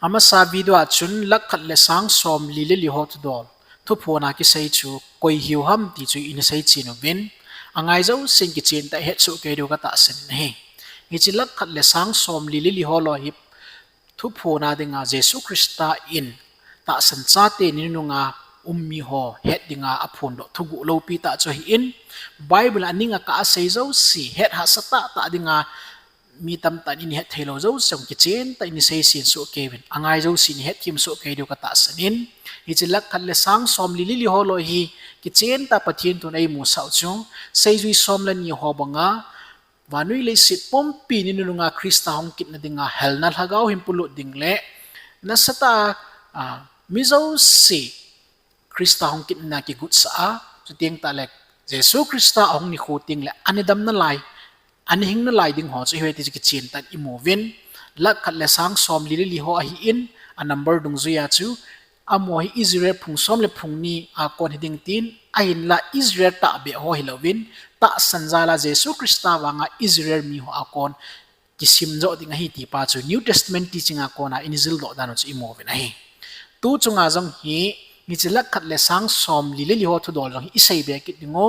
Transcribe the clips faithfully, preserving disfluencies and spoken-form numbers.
Amasa video a chun lakh khat le sang som li le li ho thudol, thuphon a kisei chu koi hiu ham ti chu ina sei chen uvin, angai jousen kichen tah a ihet soh kei diu katahsan in ahi. Hiche lakh khat le sang som li le li ho loi hi thuphon a dinga Jesu Christa in tahsan chate ni nunung a um mi ho het dinga aphondoh thuguh loupi tah chu ahin, Bible a ning a kah a sei jouse het hahsa tah tah dinga mi tamtah in ina het thei lou jouse jong kichen tah a ina sei sen soh kei uvin, angai jousen ina het them soh kei diu katahsan in, hiche lakh khat le sang som li le li ho loi hi kichen tah a Pathen thun eimusah u chu, seijui som le ni ho banga vannoi leiset pumpi ni nunung a Christa hung kitna dinga helna lhagao hin polut ding le nasatah a, a, mi jouse Christa hung kitna kigutsah a, chuteng tah le Jesu Christa ahung nikho teng le ana dam nalai, ana hing nalai ding ho chu ahi ti chu kichen tah in imu uvin, lakh khat le sang som li le li ho ahin, a number dungjui a chu, amaho hi Israel phung som le phung ni a kon hiding tin, ahinla Israel tahbeh ho hilouvin, tahsan jal a Jesu Christa vanga Israel mi ho a kon kisim joh ding ahi ti pa chu New Testament teaching a kona ina jildoh dan u chu imu uvin ahi. Tu chunga jong hi, hiche lakh khat le sang som li le li ho thudol jong hi isei be kit ding u,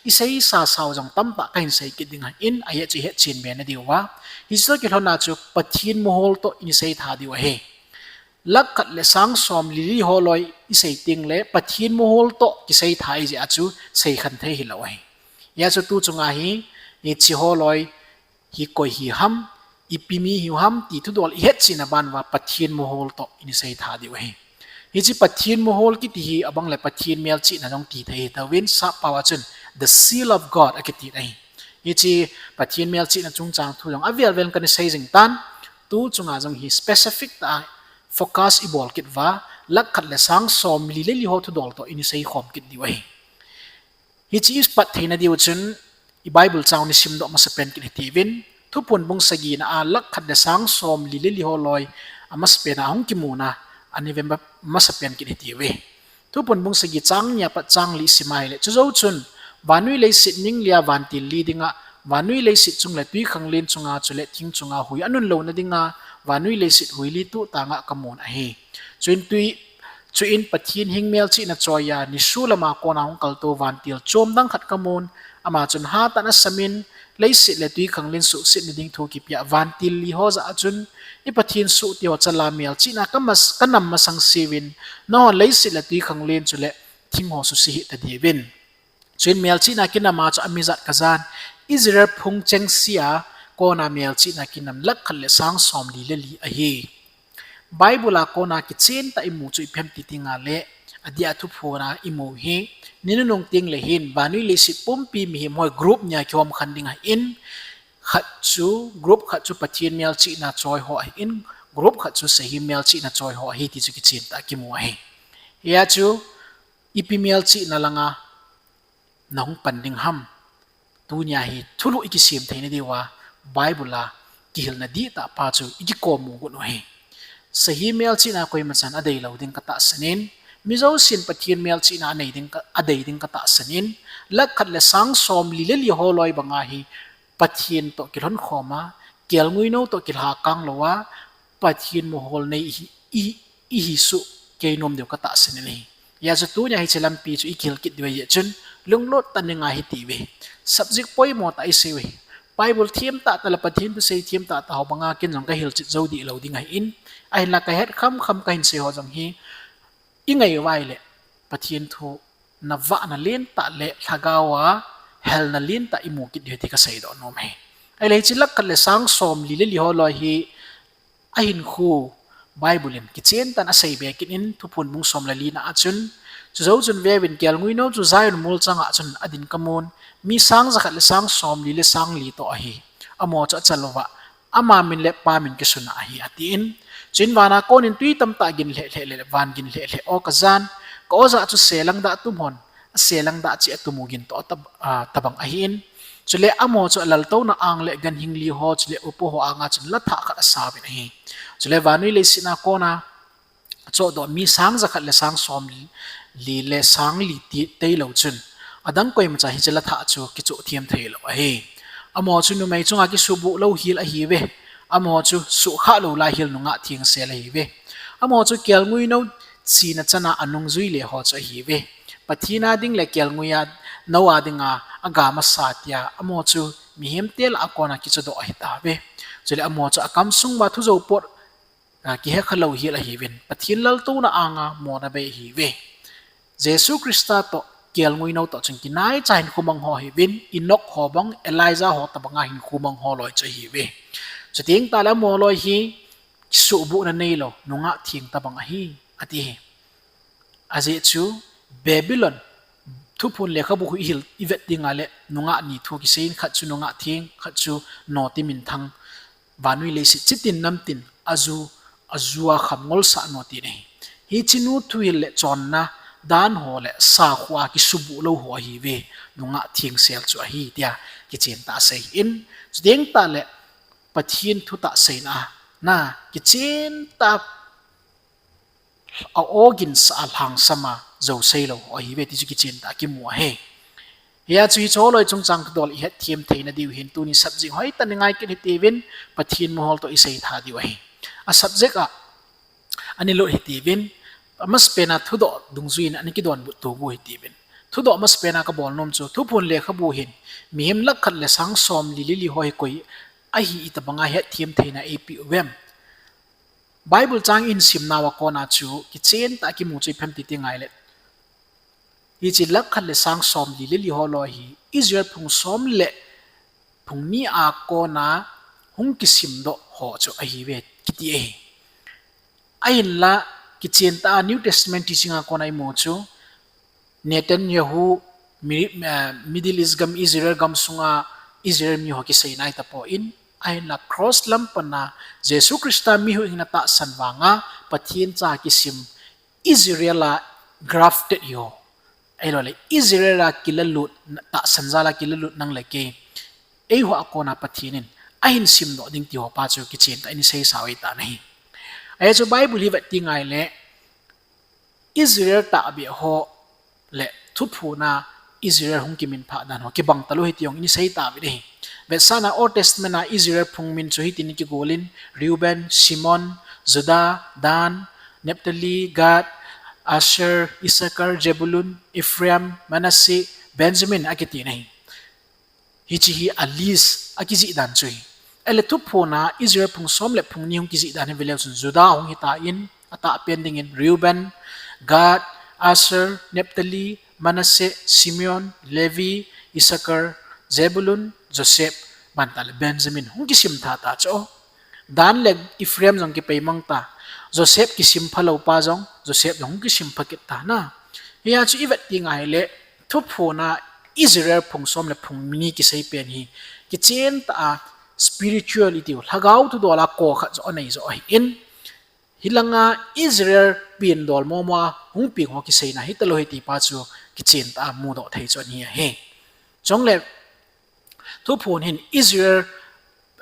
isei sasa u jong tamtah kahin sei kit ding ahin, ajeh chu ihet chen be nadiu va. Hiche toh kilhon a chu Pathen mohor toh ina sei tha diu ahi. Lakh khat le sang som li le li ho loi isei teng le Pathen mohor toh kisei tha ahijeh a chu sei khen thei hilou ahi. Hijeh a chu tu chunga hi, hiche ho loi hi koi hi ham, ipi mi hiu ham ti thudol ihet chen a ban uva Pathen mohor toh ina sei tha diu ahi. Hiche Pathen mohor kiti hi abang le Pathen melchihna jong ti thei hitauvin, sappao a chun the seal of God akiti ahi. Hiche Pathen melchihna chungchang thu jong avel vel in kana sei jing tan, tu chunga jong hi specific tah a focus ibol kit uva, lakh khat le sang som li le li ho thudol toh ina sei khom kit diu ahi. Hiche ipat theina diu chun, i Bible chang u ina simdoh masapen kit hitiuvin, Thuphon bung sagi na a lakh khat le sang som li le li ho loi amasapen a hung kimuna, ana ve masapen kit hitiuve. Thuphon bung sagi chang ni a pat chang li isim a ahile, chujou chun, vannoi leiset ning li a vantil li dinga, vannoi leiset chung le twikhanglen chunga chule thing chunga hui anun louna dinga, vannoi leiset hui li tuh tanga kamun ahi. Chuin twi, chuin Pathen hing melchihna choi a, nisu lama kona hung kaltou vantil chom dang khat kamun, ama chun hatah in asamin, leiset le twikhanglen suhsetna ding thu kipea vantil li ho jah a chun, i Pathen sohte ho chala melchihna kamas-, kanam masang seuvin, nanghon leiset le twikhanglen chule thing ho suse hih tadiuvin. Chuin melchihna kinam a chu amijat kajan, Israel phung chengse a kona melchihna kinam lakh khat le sang som li le li ahi. Bible a kona kichen tah a imu chu ipi ham ti tengle, adeh a Thuphon a imu hi, ni nunung tengle hin, vannoi leiset pumpi mihem ho group ni a kihom khen ding ahin, khat chu, group khat chu Pathen melchihna choi ho ahin, group khat chu sahem melchihna choi ho ahi ti chu kichen tah a kimu ahi. Hia chu, ipi melchihna langa nahung pan ding ham. Tunia hi thulhuh ikisem theina diuva, Bible a kihilna dihtah pa chu ikikom u got u ahi. Sahem melchihna koimachan adeilou ding katahsan in, mi jousen Pathen melchihna anei ding ka, adei ding katahsan in, lakh khat le sang som li le li ho loi banga hi Pathen toh kilhonkhom a, kelngoi nou toh kilhakang lou a, Pathen mohor nei ihi, i, ihi soh kei nom diu katahsan in ahi. Hia chu tunia hiche lampi chu ikihil kit diu ahi jeh chun, lunglut tah in ngai hitiuve. Subject poimo tah isei uve. Bible them tahtah le Pathen thusei them tahtah ho banga ken jong kahilchet jou dih lou ding ahin, ahinla kahet khamkham kahin sei ho jong hi, ingai uva ahile, Pathen thu navahna lentah le lhagao a helna lentah imu kit diu ahi ti kaseidoh nom ahi. Ahile hiche lakh khat le sang som li le li ho loi hi ahinkho Bible in kichen tah in asei be kit in Thuphon bung som le li na a chun, chujou chun veuvin kelngoi nou chu Zion mol changa chun adin kamun, mi sang jakhat le sang som li le sang li toh ahi. Amaho chu achal uva, ama min le pa min kisuna ahi, atin. Chuin vana konin twi tamtah gin lhehlheh le van gin lhehlheh o kajan, ka-o jah chu selangdah tum hon, aselangdah cheh a tum u gin toh tab-, a, tobang ahin. Chule amaho chu alaltouna ang le ganhing li ho, chule upa ho anga chun lathah khat asauvin ahi. Chule vannoi leiset a kona achohdoh mi sang jakhat le sang som li le sang li ti, tilou chun, adang koimacha hiche lathah chu kichoh them theilou ahi. Amaho chu numei chunga kisubuh louhel ahiuve. Amaho chu sukha lou lai hel nungah thengsel ahiuve. Amaho chu kelngui nou china chana anungjui le ho chu ahiuve. Pathen a ding le kelngui a nou a dinga aga masa tia amaho chu mihem te lah a kona kichodoh ahitauve. Chule amaho chu akamsung uva thujou pot, a, kihekha lou hel ahiuvin, Pathen laltouna anga mona bei ahiuve. Jesu Christa toh kelngui nou toh chun kinaicha hinkho mang ho ahiuvin, Enoch ho bang, Elijah ho tobanga hinkho mang ho loi chu ahiuve. Chuteng tahle amaho loi hi kisuhbuhna neilou nungah theng tobang ahi, ati hi. Ajeh chu Babylon Thuphon lekhabu khu ihil ivet dinga le nungah ni thu kiseiyin, khat chu nungah theng, khat chu noti minthang, vannoi leiset chitin namtin aju, aju a kham ngolsah noti ahi. Hiche nu thuhil le chonna dan ho le sakhoa kisubuh lou ho ahiuve, nungah thengsel chu ahi tia kichen tah a aseiyin. Chuteng tahle Pathen thutah seina a kichen tah a ogin sa a lhangsam a jou seilou ho ahiuve ti chu kichen tah a kimu ahi. Hia chu hiche ho loi chungchang thudol ihet them theina diu hin tuni subject hoitah in ingai kit hitiuvin, Pathen muhol toh isei tha diu ahi. A subject a ani lut hitiuvin, amasapen a thudoh dungjuiyin ana kidonbut tou u hitiuvin. Thudoh amasapen a kabol nom chu Thuphon lekhabu hin mihem lakh khat le sang somli le li ho hi koi ahi itobanga het them theina eipeh uvem? Bible chang ihin simnauva kona chu kichen tah a kimu chu ipi ham ti teng ahile, hiche lakh khat le sang somli le li ho loi hi Israel phung som le phung ni a kona hung kisimdoh ho chu ahiuve kiti ahi. Ahinla kichen tah a New Testament teaching a kona imu chu Netanyahu, Mi-, eh, Middle East gam, Israel gam sunga Israel mi ho kiseina ahitapon, ahinla cross lam pana Jesu Christa mihuhhingna tahsan vanga Pathen cha kisim Israel a grafted ho, ahiloule Israel a kilalut, tahsan jal a kilalut nang le kei, eiho a kona Pathen in ahin simdoh ding ti ho pa chu kichen tah in isei sau ahitan ahi. Ajeh chu Bible hi vet teng ahile Israel tahbeh ho le Thuphon a Israel hung kiminphah dan ho kibang talou ahi ti jong isei tauvin ahi. Vetsahna Old Testament a Israel phung min chu hitin kigolin, Reuben, Simeon, Judah, Dan, Naphtali, Gad, Asher, Issachar, Zebulun, Ephraim, Manasseh, Benjamin akitin ahi. Hiche hi a list a kijih dan chu ahi. Ahile Thuphon a Israel phung som le phung ni hung kijih dan hi veleu chun Judah hung hitan, atahpen dingin Reuben, Gad, Asher, Naphtali, Manasseh, Simeon, Levi, Issachar, Zebulun, Joseph, ban tahle Benjamin hung kisim tha ta chu. Dan le Ephraim jong kipeimang ta. Joseph kisim phalou pa jong, Joseph jong hung kisim pha kit ta na. Hia chu ivet teng ahile, Thuphon a Israel phung som le phung ni kisei pen hi kichen tah a spiritual itiu, lhagao thudol a kol khat joh anei joh ahin, hilanga Israel pengdol mong mong a hung peng ho kiseina hitalou ahi ti pa chu kichen tah a mudoh thei chu ahi ahi. Chule Thuphon hin Israel,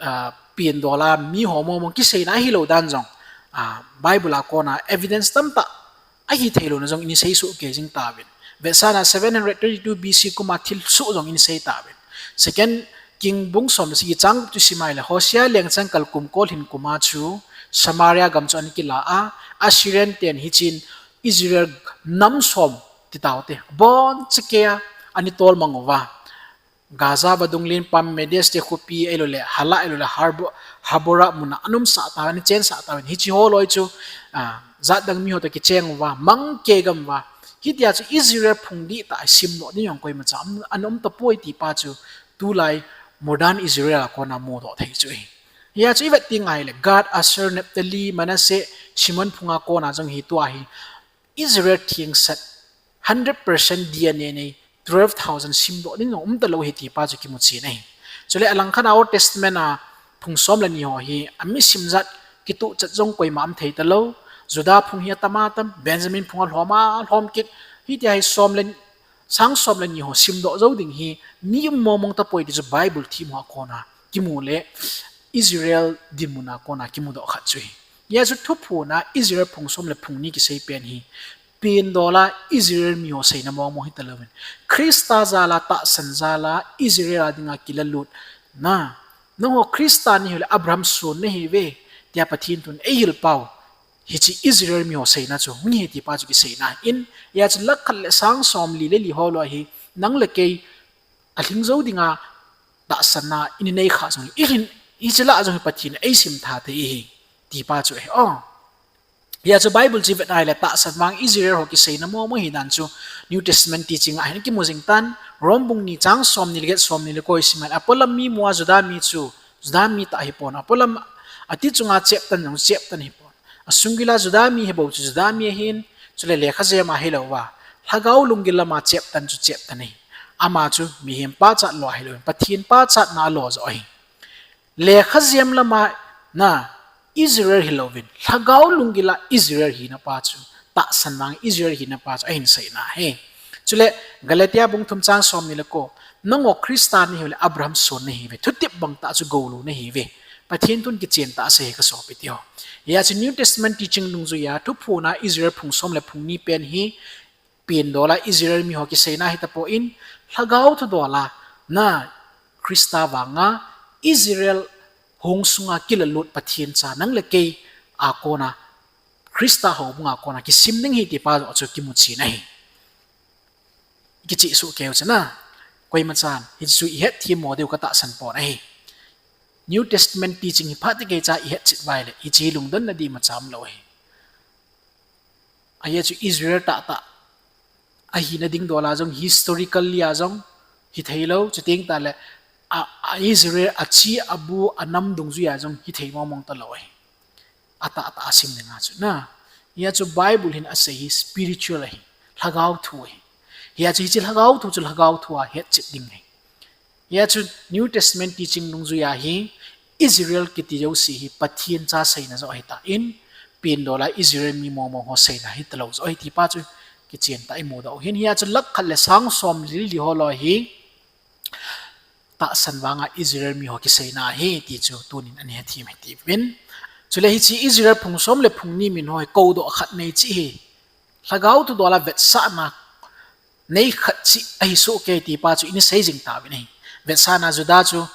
ah, pengdol a mi ho mong mong kiseina ahilou dan jong, ah, Bible a kona evidence tamtah ahi theilouna jong isei soh kei jing tauvin. Vetsahna seven hundred twenty-two B C kum a thilsoh jong isei tauvin. Second King bung som le sagi chang gup chu sim ahile Hosea lengchang kal kum kol hin kum a chu Samaria gam chu ana kila a, Assyrian ten hichun Israel nam som ti taute, boncha kei a ana tolmang uva. Gaza vadung lenpam, Medes te khopi ahiloule Hala ahiloule Harbor, Habora muna ana umsah tauvin, ana chensah tauvin. Hiche ho loi chu, ah, jat dang mi ho toh kicheng uva, mang kei gam uva. Hitia chu Israel phung dihtah a simdoh ding jong koimacha ana um tapoi ti pa chu tulai modern Israel a kona mudoh thei chu ahi. Hia chu ivet teng ahile Gad, Asher, Naphtali, Manasseh, Simeon phunga kona jong hi tua hi Israel thengsel hundred percent D N A nei twelve thousand simdoh ding jong um talou ahi ti pa chu kimu chen ahi. Chule alangkhat a Old Testament a phung som le ni ho hi ami sim jat kituh chat jong koima um thei talou. Judah phung hi atam atam, Benjamin phung alhom alhom kit. Hitia hi som le, sang som le ni ho simdoh jou ding hi mi um mong mong tapoi ti chu Bible thim ho a kona kimu le Israel dinmun a kona kimudoh khat chu ahi. Hia chu Thuphon a Israel phung som le phung ni kisei pen hi pengdol a Israel mi ho seina mong mong hitalouvin, Christa jal a, tahsan jal a Israel a dinga kilalutna Nangho Christa nahiu le Abraham son nahiuve, tia Pathen thun eihil pau. Hiche Israel miho seina chu hung hi ti pa chu kiseina in, hia chu lakh khat le sang som li le li ho lou hi, nang le kei alhing jou dinga tahsanna inei kha jong le, ilhin, hiche lah jong hi Pathen eisim tha thei hi, ti pa chu ahi. O. Hia chu Bible chu ivet a ahile tahsan vang Israel ho kiseina momo hi dan chu New Testament teaching a hin kimu jing tan, Rom bung ni chang som ni le get som ni le ko isim a ahile, apolam mi mua Juda mi chu Juda mi tah hipon, apolam ati chunga cheptan jong cheptan hipon. Asunggila Juda mi hibou chu Juda mi ahin, chule lekha jem a hilouva, lhagao lunggil lama cheptan chu cheptan ahi. Ama chu mihem pachat lou ahilouvin, Pathen pachatna lou joh ahi. Lekha jem lama na Israel hilouvin, lhagao lunggila Israel hina pa chu, tahsan vang Israel hina pa chu ahin seina ahi. Chule Galatia bung thum chang som ni le ko, nangho Christa nahiu le Abraham son nahiuve, thutep bang tah chu goulou nahiuve. Pathen thun kichen tah asei hi kasopi teho. Hia chu New Testament teaching dungjuia thuphona Israel phung som le phung ni pen hi, pendola Israel miho kiseina hitapon, lhagao thudola na Christa vanga Israel hung sunga kilalut Pathen cha nang le kei a kona, Christa houbunga kona kisim ding hi ti pa joh chu kimu chen ahi. Kicheh soh keu chana, koima chan hichu ihet them mo diu katahsan pon ahi. New Testament teaching hi phat kei cha ihet chet uva ahile, hiche lungdonna ding imacha umlou ahi. Ahia chu Israel tahtah ahina ding dola jong, historically a jong hitheilou, chuteng tahle, a, a Israel achi abu anam dungjuia jong hithei mongmong talou ahi. Atahtah asim dinga chu na. Hia chu Bible hin asei hi spiritual ahi, lhagao thu ahi. Hia chu hiche lhagao thu chu lhagao thua hetchet ding ahi. Hia chu New Testament teaching dungjuia hi Israel kiti jouse hi Pathen cha seina joh ahitan, pendola Israel mi momo ho seina hitalou joh ahi ti pa chu kichen tah imudoh u ahin. Hia chu lakh khat le sang som li le li ho lou hi tahsan vanga Israel miho kiseina ahi ti chu tunin ana hethem hitiuvin. Chule hiche Israel phung som le phung ni min ho hi koudoh khat nei cheh hi, lhagao thudola vetsahna nei khat cheh ahi sohkei ti pa chu ina sei jing tauvin ahi. Vetsahna Judah chu,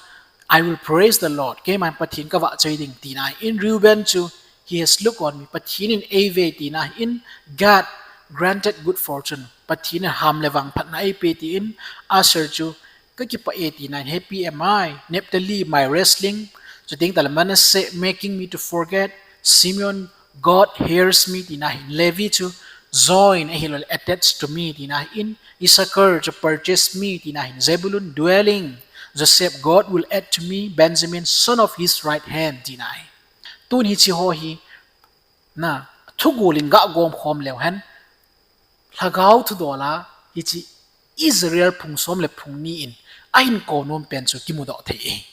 I will praise the Lord, keiman Pathen kavahchoi ding tina ahin. Reuben chu, he has looked on me, Pathen in eive tina ahin. Gad, granted good fortune, Pathen in ham le vangphatna eipe tin. Asher chu, kakipah e tina ahin. Happy am I, Naphtali, my wrestling, chuteng tahle Manasseh, making me to forget, Simeon, God hears me tina ahin. Levi chu, join ahilouleh attached to me tina ahin. Issachar chu, purchase me tina ahin. Zebulun, dwelling, Joseph, God will add to me, Benjamin, son of his right hand tina ahi. Tun hiche ho hi na thugol in gagom khom leu hen, lhagao thudola hiche Israel phung som le phung ni in ahin kou nom pen chu kimudoh thei e.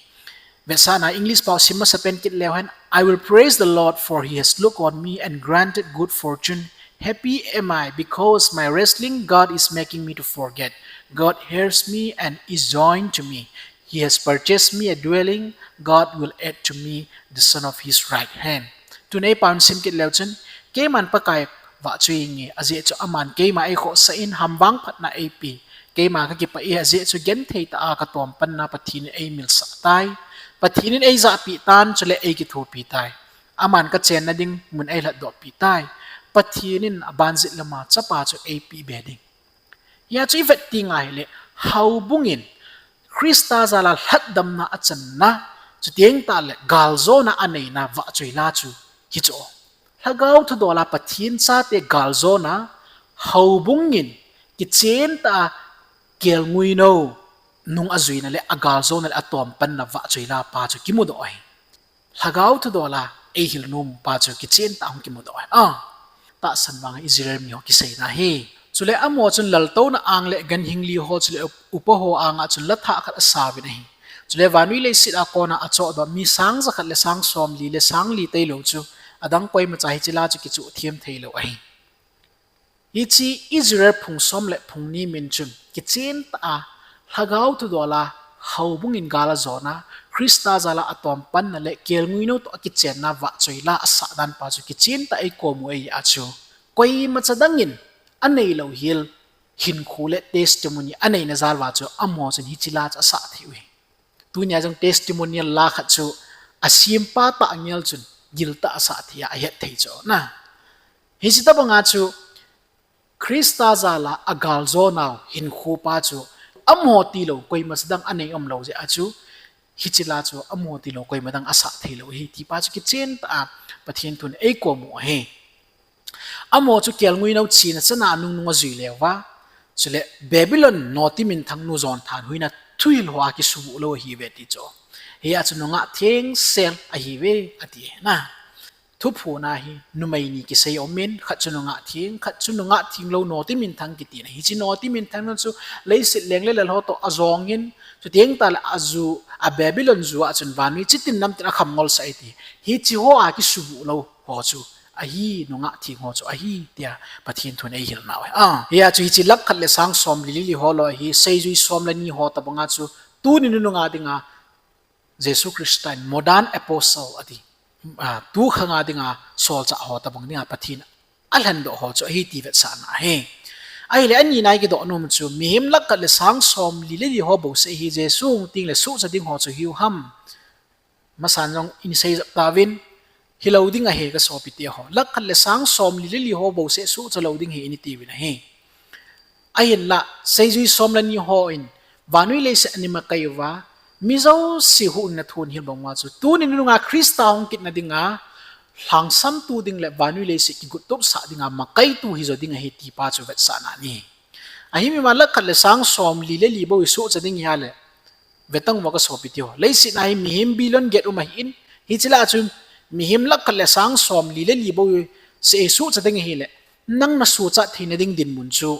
Vetsahna English pao sim masapen kit leu hen, I will praise the Lord, for he has looked on me and granted good fortune. Happy am I, because my wrestling God is making me to forget. God hears me and is joined to me. He has purchased me a dwelling. God will add to me the son of his right hand. Tun eipao in sim kit leu chun, keiman Pakai vahchoi inge, ajeh chu aman keima eikhohsah in, ham vangphatna eipe. Keima kakipah e, ajeh chu genthei tah a katompanna Pathen in eimilsah tai. Pathen in eijahpeh tan, chule eikithopi tai. Aman kachenna ding mun eilhatdohpi tai. Pathen in abanjit lama chapa chu eipeh be ding. Hia chu ivet teng ahile, houbung in Christa jala lhatdamna achanna, chuteng tahle galjona aneina vahchoi la chu hichu. Lhagao thudola Pathen chate galjona, houbung in kichen tah a kelngoi nou nung ajuina le agaljona le atompanna vahchoi la pa chu kimudoh ahi. Lhagao thudola eihil nom pa chu kichen tah a hung kimudoh ahi. A, tahsan vanga Israel miho kiseina ahi. Chule amaho chun laltouna ang le ganhing li ho chule upa ho anga chun la thah khat asauvin ahi. Chule vannoi leiset a kona achohdoh mi sang jakhat le sang somli le sang li tailou chu, adang koimacha hiche la chu kichoh them theilou ahi. Hiche Israel phung som le phung ni min chun kichen tah a, lhagao thudola houbung in gal ajona, Christa jala atompanna le kelngoi nou toh akichenna vahchoi la asah dan pa chu kichen tah a eikom u ahi a chu, koimacha dangin aneilou hel hinkho le testimony aneina jal uva chu amaho chun hiche la chu asah thei u ahi. Tunia jong testimonial la khat chu asempa tah angel chun giltah asah thei a ahet thei chu na. Hiche tobanga chu Christa jal a agaljo nau hinkhopa chu amaho tilou koima chadang anei umlou jeh a chu hiche la chu amaho tilou koima dang asah theilou ahi tipa chu kichen tah a Pathen thun eikom u ahi. Amaho chu kelngoi nou china chana anungnung ajui leuva, chule Babylon noti minthang nu jon thanhoina thuhil hoa kisubuh lou ahiuve ti chu. Hia chu nungah thengsel ahiuve ati na. Thuphon a hi numei ni kisei aumin, khat chu nungah theng, khat chu nungah thenglou noti minthang kiti na. Hiche noti minthang nu chu leiset leng le lal ho toh ajongin, chuteng tahle aju, a Babylon ju a chun vannoi chitin namtin akham ngolsah e ti. Hiche hoa kisubuh lou ho chu ahi, nungah theng ho chu ahi tia Pathen thun eihil nau ahi. Hia chu hiche lakh khat le sang somli le li ho lou ahi, seijui som le ni ho tobanga chu tuni nunung a dinga Jesu Christa in modern apostle ati, tukhang a dinga solchah ho tobang dinga Pathen alhendoh ho chu ahi ti vetsahna ahi. Ahile anina ikidoh nom chu mihem lakh khat le sang somli le li ho bouseh hi Jesu hung tengle suhcha ding ho chu hiu ham. Masan jong in sei jep tauvin, hilou ding ahi kasopite ho. Lakh khat le sang somli le li ho bouseh suhcha lou ding ahi iti uvin ahi. Ahinla seijui som le ni ho in vannoi leiset ana makai uva, mi jouse huhhingna thu ahil bang uva chu tuni nununga Christa hung kitna dinga lhangsamtu ding le vannoi leiset kigottup sah dinga makaitu hijo ding ahi tipa chu vetsahna ahi. Ahin ima lakh khat le sang somli le li bou hi suhcha ding ahile, vetang uva kasopite ho, leiset a hi mihem billion get um ahin, hiche lah a chun mihem lakh khat le sang somli le li bouseh hi suhcha ding ahile, nang nasuhcha theina ding dinmun chu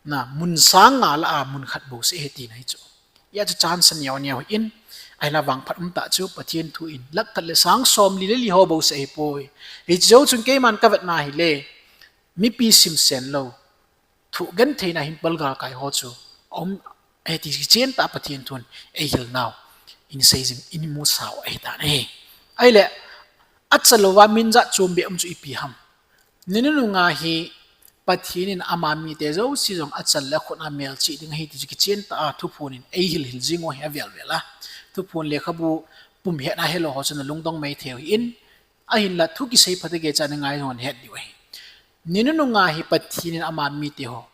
na mun sang nga lah a mun khat bouseh ahi tina ahi chu. Hia chu chance aneo neo ahin, ahinla vangphat umtah chu Pathen thu in lakh khat le sang somli le li ho bouseh ahipoi. Hiche jou chun keiman kavetna ahile, mipi simsen lou, thugentheina hin palgal kai ho chu aum ahi ti kichen tah Pathen thun eihil nau in sei jing in musau ahitan ahi. Ahile achal louva min jat chombeh um chu ipi ham. Ni nununga hi Pathen in ama mite jouse jong achal le akhut a melchih ding ahi ti chu kichen tah a Thuphon in eihil hil jing u ahi avel vel a. Thuphon lekhabu pum hetna helou ho chun alungdong mai thei u ahin, ahinla thu kisei phatah gei cha ni ngai jong ahet diu ahi. Ni nununga hi Pathen in ama mite ho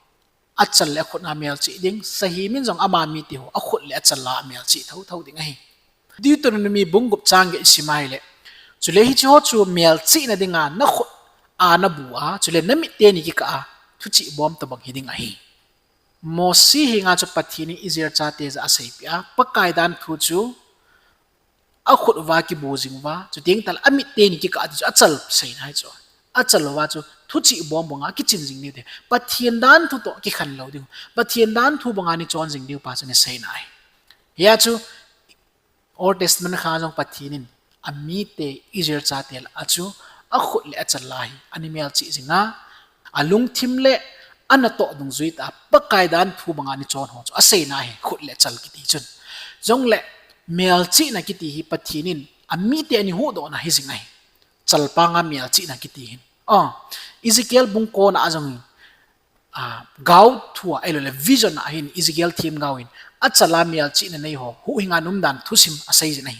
achal le akhut a melchih ding, sahem in jong ama mite ho akhut le achal a amelchih thotho ding ahi. Deuteronomy bung gup chang get isim ahile, chule hiche ho chu melchihna dinga nakhut a nabu a, chule namit teni kikah a thuchih bom tobang hiding ahi. Mosi henga chu Pathen in Israel chate jah a aseipeh a, Pakai danthu chu akhut uva kibu jing uva, chuteng tahle amit teni kikah ti chu achal seina ahi chu. Achal uva chu thuchih bom banga kichin jing diu ahi. Pathen danthu toh kikhen lou ding, Pathen danthu banga ana chon jing diu pa chu ana seina ahi. Hia chu Old Testament kha jong Pathen in amite Israel chate lah a chu akhut le achal a hi ana melchih jinga, alungthim le anatoh dungjui tah a Pakai danthu banga ana chon ho chu aseina ahi, khut le achal kiti chun. Jongle melchihna kiti hi Pathen in amite ana huhdohna hijing ahi. Chalpanga melchihna kiti hin, Ezekiel bung kona a jong hin, gaothua ahiloule vision a hin Ezekiel themgao in achal a melchihna nei ho huhhinga umdan thusim aseijin ahi.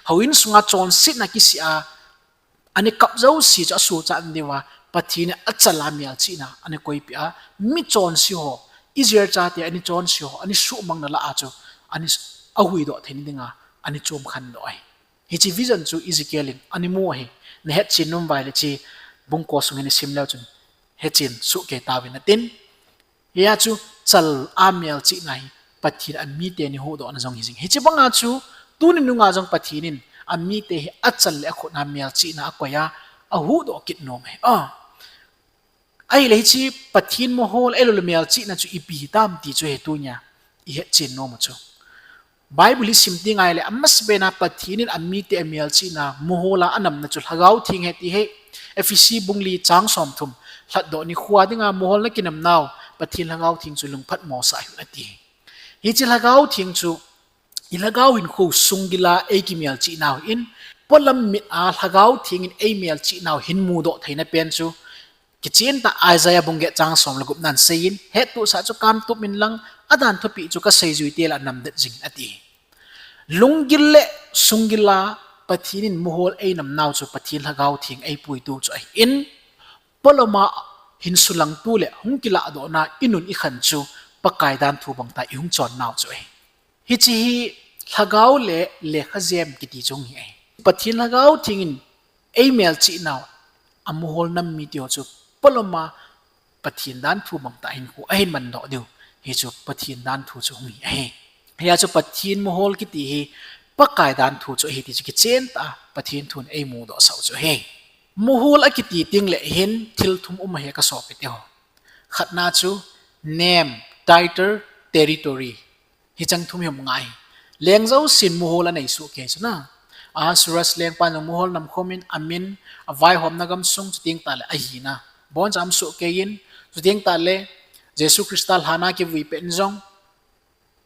Houin sunga chonsetna kisih a ana kap jouse chu asuhchat diuva Pathen in achal a melchihna ana koipeh a, mi chonse ho, Israel chate ana chonse ho ana suhmangna lah a chu ana ahuhdoh theina dinga ana chomkhandoh ahi. Hiche vision chu Ezekiel in ana mu ahi. Nahetchen nom uva ahile hiche bung ko sung hin isim leu chun hetchen sohkei tauvin atin. Hia chu chal a melchihna hi Pathen in amite ana huhdohna jong hijing. Hiche banga chu tuni nunga jong Pathen in amite hi achal le akhut a melchihna akoi a, ahuhdoh kit nom ahi. Ahile hiche Pathen mohol ahiloule melchihna chu ipi hitam ti chu hi tunia ihetchen nom u chu, Bible hi sim teng ahile amasapen a Pathen in amite amelchihna mohol a anamna chu Lhagao Theng ahi ti hi. Ephesi bung li chang somthum, lhatdoh nikho a dinga mohol nakinamnau Pathen Lhagao Theng chu lungphat mosah hih un ati. Hiche Lhagao Theng chu ilhagao hinkho sunggil a eikimelchih nau hin, polam mit a Lhagao Theng in eimelchih nau hin mudoh theina pen chu kichen tah Isaiah bung get chang som le gupnan aseiyin, hettohsah chu kamtup inlang, adan thupeh chu kaseijuite lah a namdet jingin ati. Lunggil le sunggil a Pathen in muhol einam nau chu Pathen Lhagao Theng eipuitu chu ahin, poloma hin sulangtu le hung kilahdohna inun ikhan chu Pakai danthu bangta ihung chon nau chu ahi. Hiche hi Lhagao le Lekhajem kiti chu hung hi ahi. Pathen Lhagao Theng in eimelchih nau, amuhol nam mite ho chu poloma Pathen danthu bangta hinkho ahin mandoh diu. Hichu Pathen danthu chu hung hi ahi. Hia chu Pathen muhol kiti hi Pakai danthu chu ahi ti chu kichen tah a Pathen thun eimudoh sau chu ahi. Muhol akiti tengle hin thil thum um ahi kasopite ho. Khatna chu name, title, territory. Hicheng thum hi um ngai. Leng jousen muhol anei sohkei chu na. Ahasuerus lengpan jong muhol namkhom in amin, avaihomna gamsung chuteng tahle ahina boncha um sohkei in, chuteng tahle Jesu Christa lhana kivui pet in jong,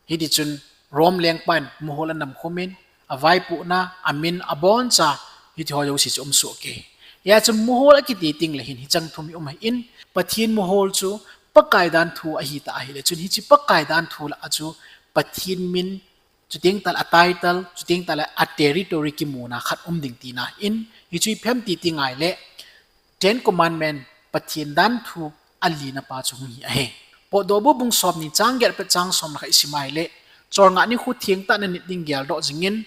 hitichun Rome lengpan muhol anamkhom in, avaipohna, amin, aboncha, hitiho jouse chu um sohkei. Hia chu muhol akiti tengle hin hicheng thum hi um ahin, Pathen muhol chu Pakai danthu ahitah ahile chun hiche Pakai danthu lah a chu Pathen min, chuteng tahle a title, chuteng tahle a territory kimuna khat um ding tina in, hichu iphem ti tengle Ten Commandment, Pathen danthu alina pa chu hung hi ahi. Potdohbu bung somni chang get apat chang som le khat isim ahile, cholngah nikho thengtah nanit ding geldoh jingin,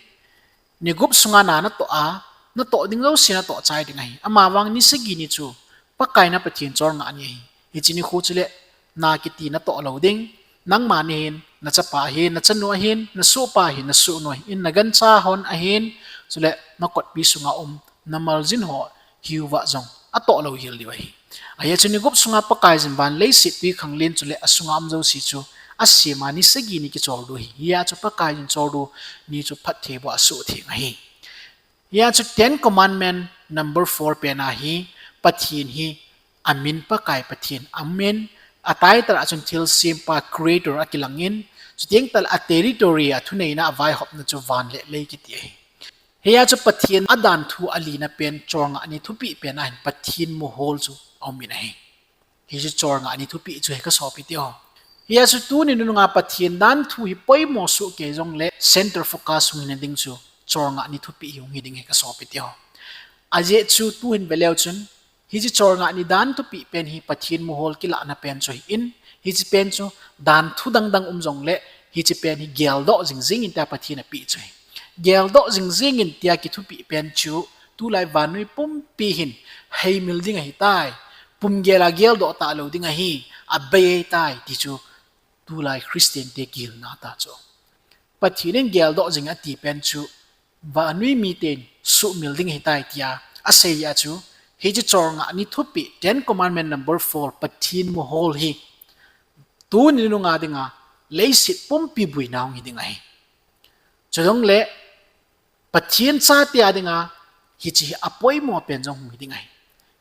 nigup sunga na natoh a, natoh ding jouse natoh chai ding ahi. Amavang nisagi ni chu Pakai na Pathen cholngah ni ahi. Hiche nikho chule na kiti natoh lou ding. Nangma nahin, nachapa ahin, nachanu ahin, nasohpa ahin, nasohnu ahin, nagancha hon ahin, chule nakotpi sunga um namaljin ho hiuva jong atoh lou hel diu ahi. Ahia chu nigup sunga Pakaiyin van leiset twikhanglen chule asunga um jouse chu asema nisagi ni kichol diu ahi. Hia chu Pakaiyin chol diu ni chu phattheiboh a asuhtheng ahi. Hia chu Ten Commandment number four pen a hi Pathen hi amin Pakai Pathen, amin, a title a chun thilsempa, creator akilangin, chuteng tahle a territory a thuneina, avaihopna chu van le lei kiti ahi. Hia chu Pathen adanthu alina pen cholngah ni thupeh pen a hin Pathen muhol chu aumin ahi. Hichu cholngah ni thupeh chu ahi kasopite ho. Hia chu tuni nunga Pathen danthu hi poimo sohkei jongle centre focus hung hina ding chu cholngah ni thupeh hi hung hi ding ahi kasopite ho. Ajeh chu tuhin veleu chun, hiche cholngah ni dan thupeh pen hi Pathen muhol kilahna pen chu ahin, hiche pen chu danthu dangdang um jongle, hiche pen hi geldoh jingjing in tia Pathen apeh chu ahi. Geldoh jingjing in tia kithupeh pen chu tulai vannoi pumpi hin heimil ding ahitai, pumgel a geldoh talou ding ahi, abei ahitai ti chu tulai Christian te kihilna tah chu. Pathen in geldoh jing ati pen chu vannoi miten suhmil ding ahitai tia asei a chu, hiche cholngah ni thupeh, Ten Commandment number four, Pathen muhol hi tuni nunga dinga leiset pumpi boina hung hi ding ahi. Chujongle Pathen chate a dinga hiche hi apoimo pen jong hung hi ding ahi.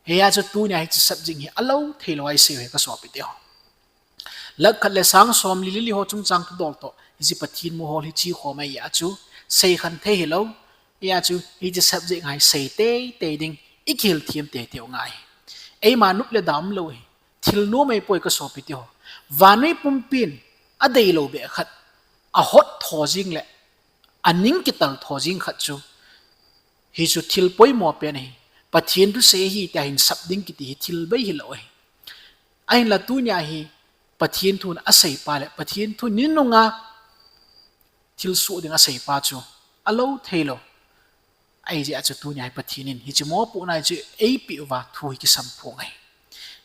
Hia chu tunia hiche subject hi alou theilou a isei u ahi kasopite ho. Lakh khat le sang somli le li ho chungchang thudol toh hiche Pathen muhol hi chekhom ahi a chu, seikhen thei hilou. Hia chu hiche subject hi sei teitei ding, ikihil them teitei u ngai. Eima nop le da umlou ahi. Thil nom ahipoi kasopite ho. Vannoi pumpin adeilou beh khat, ahot tho jing le aning kital tho jing khat chu, hichu thil poimo pen ahi. Pathen thusei ahi tia hinsap ding kiti hi thil bei hilou ahi. Ahinla tunia hi Pathen thun aseipa le Pathen thu ni nunga thilsoh ding aseipa chu alou theilou. Ahijeh a chu tunia hi Pathen in hiche mopohna hi chu eipeh uva thu hi kisam phong ahi.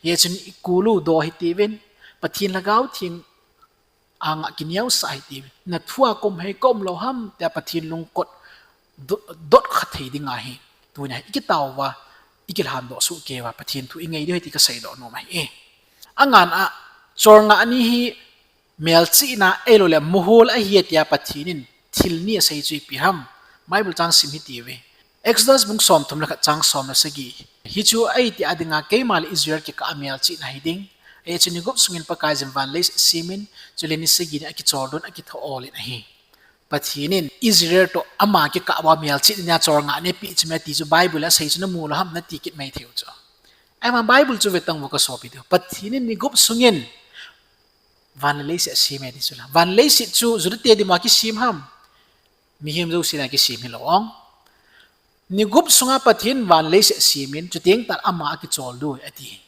Hia chun ikulu do hitiuvin, Pathen Lhagao Theng anga kineosah hitiuvin, nathua kaum hei kaum lou ham tia Pathen lungkot dot, dot kha thei dinga hi tunia hi ikitao uva, ikilhandoh sohkei uva Pathen thu ingei diu ahi ti kaseidoh nom ahi. Angana, cholngah ni hi melchihna ahiloule muhol ahi tia Pathen in thil ni asei chu ipi ham. Bible chang sim hitiuve. Exodus bung somthum le khat chang som le sagi. Hichu ahiti a dinga keima le Israel kikah a melchihna hiding, hichu nigup sungin Pakaiyin van leiset asemin, chule ni sagi ni akicholdoh in akitho-ol in ahi. Pathen in Israel toh ama kikah uva melchihna cholngah ni apeh chu me ti chu Bible a asei chu namu lou ham nati kit mai thei u chu. Ahivang Bible chu vetan uvo kasopite ho. Pathen in nigup sungin van le leiset aseme ti chu la. Van leiset chu Judate dinga kisem ham. Mihem jouse na kisem hilou ong. Ni gup sunga Pathen van leiset asemin, chuteng tah ama akicholdo ati.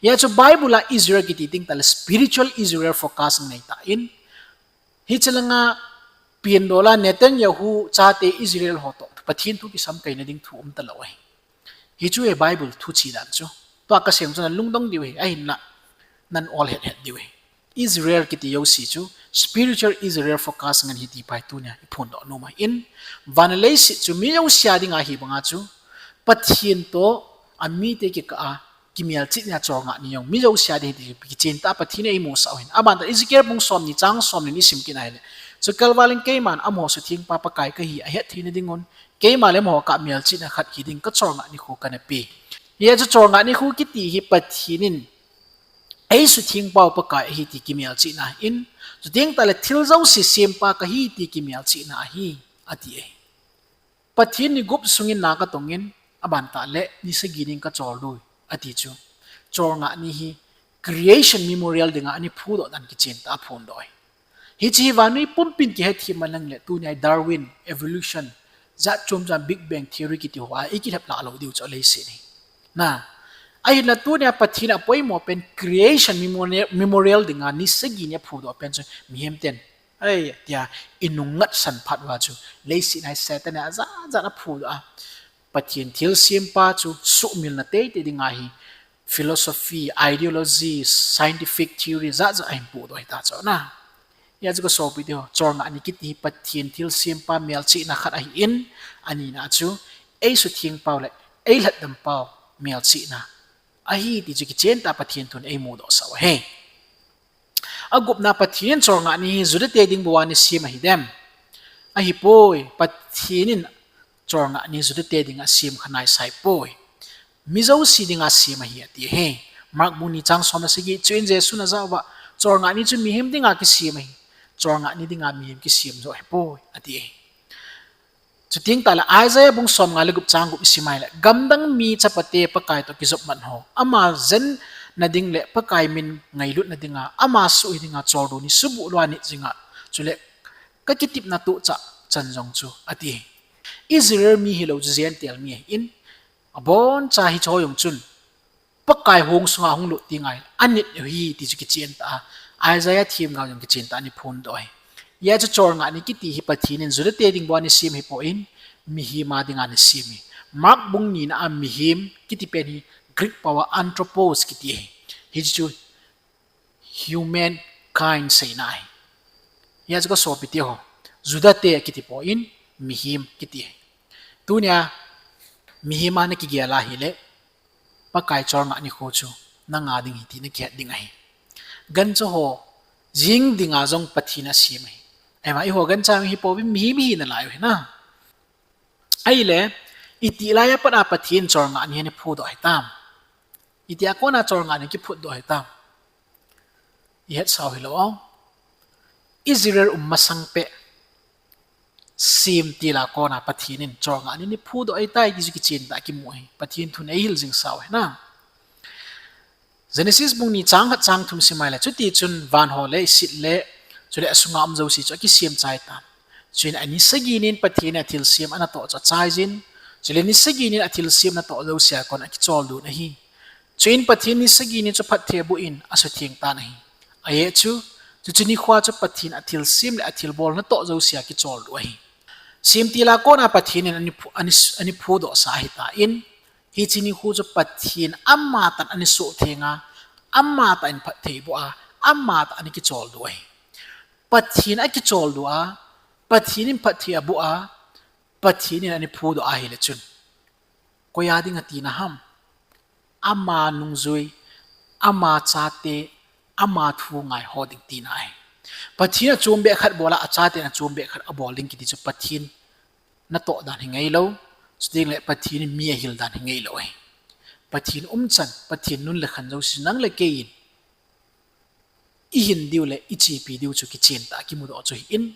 Hia chu Bible a Israel kiti teng tah le spiritual Israel focus ngai tan. Hiche langa pian dola Netanyahu chate Israel ho toh Pathen thu kisamkaina ding thu um talou ahi. Hichu hi Bible thu chi dan chu. Tua kasem chu nalungdong diu ahi, ahinla nan ol het het diu ahi. Israel kiti jouse chu spiritual Israel focus ngan ahi ti pa hi tunia iphondoh nom ahin. Van leiset chu mi jouse a dinga ahi banga chu Pathen toh amite kikah a kimelchihna cholngah ni jong mi jouse a ding ahi ti kichen tah a Pathen in eimusah u ahin. Aban tah Ezekiel bung somni chang somni in isim kit a ahile, chukal val in keiman amaho suthengpa Pakai kahi ahet theina dingun, keima le amaho kah melchihna khat hiding kacholngah nikho kana pe. Hia chu cholngah nikho kiti hi Pathen in eisuthengpau Pakai ahi ti kimelchihna ahin, chuteng tah le thil jouse sempa kahi ti kimelchihna ahi, ati ahi. Pathen ni gup sungin na katongin, aban tah le ni sagi nin kacholdo ati chu, cholngah ni hi creation memorial dinga ana phudoh dan kichen tah a phondoh ahi. Hiche hi vannoi pumpin kihethem man lang le tunia Darwin, evolution, jat chom chom Big Bang theory kiti ho a ikilhep lah lou diu chu aleiset ahi. Ahinla tunia Pathen apoimo pen creation memorial, memorial dinga ni sagi ni aphudoh pen chu mihem ten, ei, tia inung ngatsan phat uva chu leiset a hi Satan in ajat jat aphudoh a, Pathen thilsempa chu suhmilna teitei dinga hi philosophy, ideology, scientific theory jat jat ahin pudoh ahita chu na. Hia chu kasopiteho, cholngah ni kiti hi Pathen thilsempa melchihna khat ahin, anina chu eisuthengpau le eilhatdampau melchihna ahi ti chu kichen tah a Pathen thun eimudohsah u ahi. Agupna, Pathen in cholngah ni hi Judate ding bou a ana sem ahidem? Ahipoi, Pathen in cholngah ni Judate dinga asem kha naisai poi. Mi jouse dinga asem ahi ati ahi. Mark bung ni chang som le sagi, chuin Jesun ajah uva, cholngah ni chu mihem dinga kisem ahi. Cholngah ni dinga mihem kisem joh ahipoi, ati ahi. Chuteng tah le Isaiah bung somnga le gup chang gup isim a ahile, gamdang mi chapate Pakai toh kijopmat ho, ama jenna ding le Pakai min ngailutna dinga ama suh hi dinga choldo ni subuh lou a nit jinga, chule kakitepna tohchah chan jong chu, ati. Israel mi hilou chu Gentile mi ahin, aboncha hicheho jong chun Pakai hong sunga hung lut tenga anit u ahi ti chu kichen tah a, Isaiah themgao jong kichen tah a ana phondoh ahi. Hia chu cholngah ni kiti hi Pathen in Judate ding bou a ana sem ahipoi, mihem a dinga ana sem ahi. Mark bung nina a mihem kiti pen hi Greek pao a anthropos kiti ahi. Hiche chu humankind seina ahi. Hia chu kasopiteho, Judate kiti poi, mihem kiti ahi. Tunia mihem a nakigel a ahile, Pakai cholngah nikho chu nanga ding ahi ti nakihet ding ahi. Gancha ho jing dinga jong Pathen in asem ahi. Ahivang eiho gancha mi hipouvin mihem ihi nalai u ahi na. Ahile, itih laiya pat a Pathen in cholngah ni hi ana phudoh ahitam? Itia kona cholngah ni kiphutdoh ahitam? Ihetsau hilou ong. Israel um masang peh semtil a kona Pathen in cholngah ni ana phudoh ahitai ti chu kichen tah a kimu ahi. Pathen thun eihil jingsau ahi na. Genesis bung ni chang khat chang thum sim a ahile, chutichun van ho leiset le, chule asunga um jouse chu akisem chai tan. Chuin ani sagi nin Pathen in athilsem anatoh chu achaijin, chule ni sagi nin athilsem natoh jouse a kon akicholdo un ahi. Chuin Pathen ni sagi ni chu phatthei aboh in asutheng tan ahi. Ajeh chu, chuche nikhoa chu Pathen athilsem le athilbol natoh jouse a kicholdo ahi. Semtil a kona Pathen in ani phu-, ani, ani phudohsa ahitan, hiche nikho chu Pathen amatah in ana suhtheng a, amatah in phatthei aboh a, amatah in ana kicholdo ahi. Pathen akicholdo a, Pathen in phatthei aboh a, Pathen in ana phudoh ahile chun, koiya ding atina ham? Ama nungjui, ama chate, ama thu ngaiho ding tina ahi. Pathen in achombeh khat bol a, achaten achombeh khat abol ding kiti chu Pathen natoh dan hi ngailou, chutengle Pathen in mi ahil dan hi ngailou ahi. Pathen umchan, Pathen nun le khan jouse nang le kei in ihin diu le ichepi diu chu kichen tah a kimudoh chu ahin.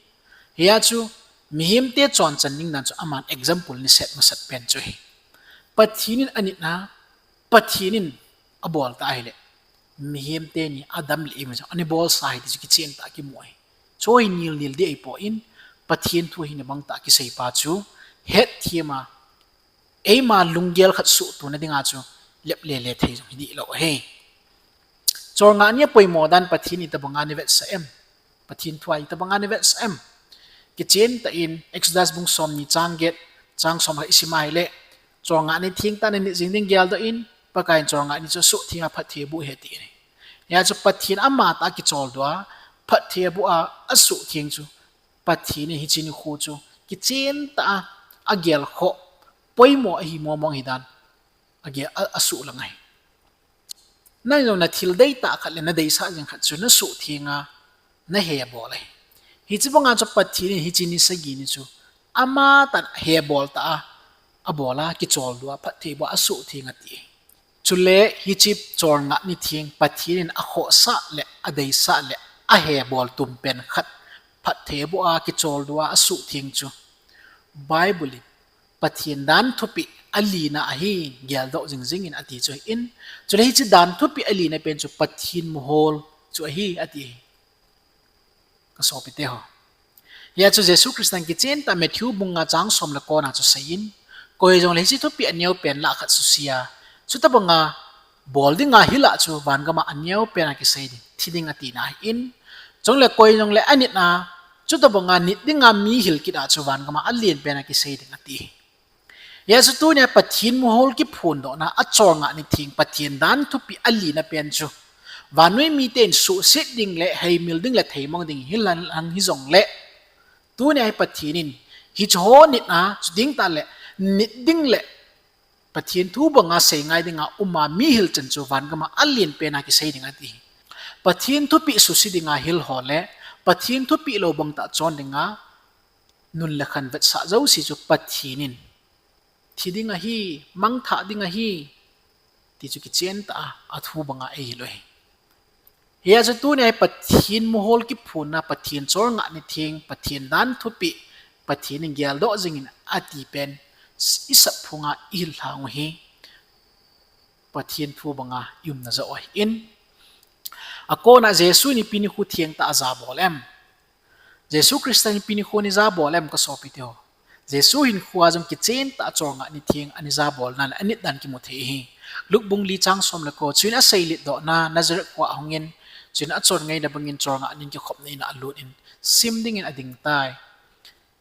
Hia chu mihemte chonchan ding dan chu aman example ana set masat pen chu ahi. Pathen in anitna, Pathen in abol ta ahile, mihem teni adam le ima jong ana bolsa ahi ti chu kichen tah a kimu ahi. Chu hi nil nil ding ahipoi, Pathen thu hi nabang tah kisei pa chu hetthem a, eima lunggel khat suhtoh na dinga chu lep lele thei jong hi dihlou ahi. Cholngah ni apoimo dan Pathen in itobanga eivetsah em? Pathen thu a itobanga eivetsah em? Kichen tah in Exodus bung somni chang get, chang som khat isim a ahile, cholngah ni thengtah a nanit jing ding geldoh in, Pakaiyin cholngah ni chu asuhtheng a phatthei aboh ahi ati ahi. Hia chu Pathen amatah a kicholdo a, phatthei aboh a, asuhtheng chu Pathen in hiche nikho chu kichen tah a agelkhoh, poimo ahi mong mong hidan agel a, asuhlang ahi. Nang jong nathil deitah khat le nadeisah jeng khat chu nasuhtheng a nahebol ahi. Hiche banga chu Pathen in hiche ni sagi ni chu amatah a hebol tah a abol a, kicholdo a phatthei aboh a asuhtheng ati ahi. Chule hiche cholngah ni theng Pathen in akhohsah le adeisah le ahebol tumpen khat, phatthei aboh a, kicholdo a asuhtheng chu Bible in Pathen dan thupeh alina ahi, geldoh jing jing in ati chu ahin, chule hiche dan thupeh alina pen chu Pathen mohol chu ahi ati ahi. Kasopiteho, hia chu Jesu Christa in kichen tah a Matthew bung nga chang som le kona chu aseiyin, koi hijongle hiche thupeh aneopen lah khat suse a, chutobanga bol dinga hil a chu vangam a aneopen a kisei ding, thi ding atina ahin, chule koi hijongle anit a, chutobanga nit dinga mi hil kit a chu vangam a alenpen a kisei ding ati ahi. Hia chu tunia Pathen mohol kiphondohna a cholngah ni theng Pathen dan thupeh alina pen chu vannoi mite in suhset ding le heimil ding le theimang ding hilang hijongle, tunia hi Pathen in hicheho nit a, chuteng tahle nit ding le Pathen thu banga seingai dinga um a mi hil chan chu vangam a alenpen a kisei ding ati ahi. Pathen thupeh suse dinga hil ho le Pathen thupeh lou bangtah chon dinga nun le khan vetsah jouse chu Pathen in thi ding ahi, mangthah ding ahi, ti chu kichen tah a athu banga eihil u ahi. Hia chu tunia hi Pathen mohol kiphonna, Pathen cholngah ni theng, Pathen dan thupeh, Pathen in geldoh jing in ati pen isap phunga ihil lhang u hi Pathen thu banga iumna joh u ahin, akona Jesu in ipi nikho thengtah ajabol em? Jesu Christa in ipi nikho ana jabol em, kasopiteho? Jesu hinkhoa jong kichen tah a cholngah ni theng ana jabolna le anit dan kimu thei ahi. Luke bung li chang som le ko, chuin aseiletdohna, Nazareth khoa ahungin, chuin achonngaina bangin cholngah nin kikhopna in a alut in, sim dingin adingtai.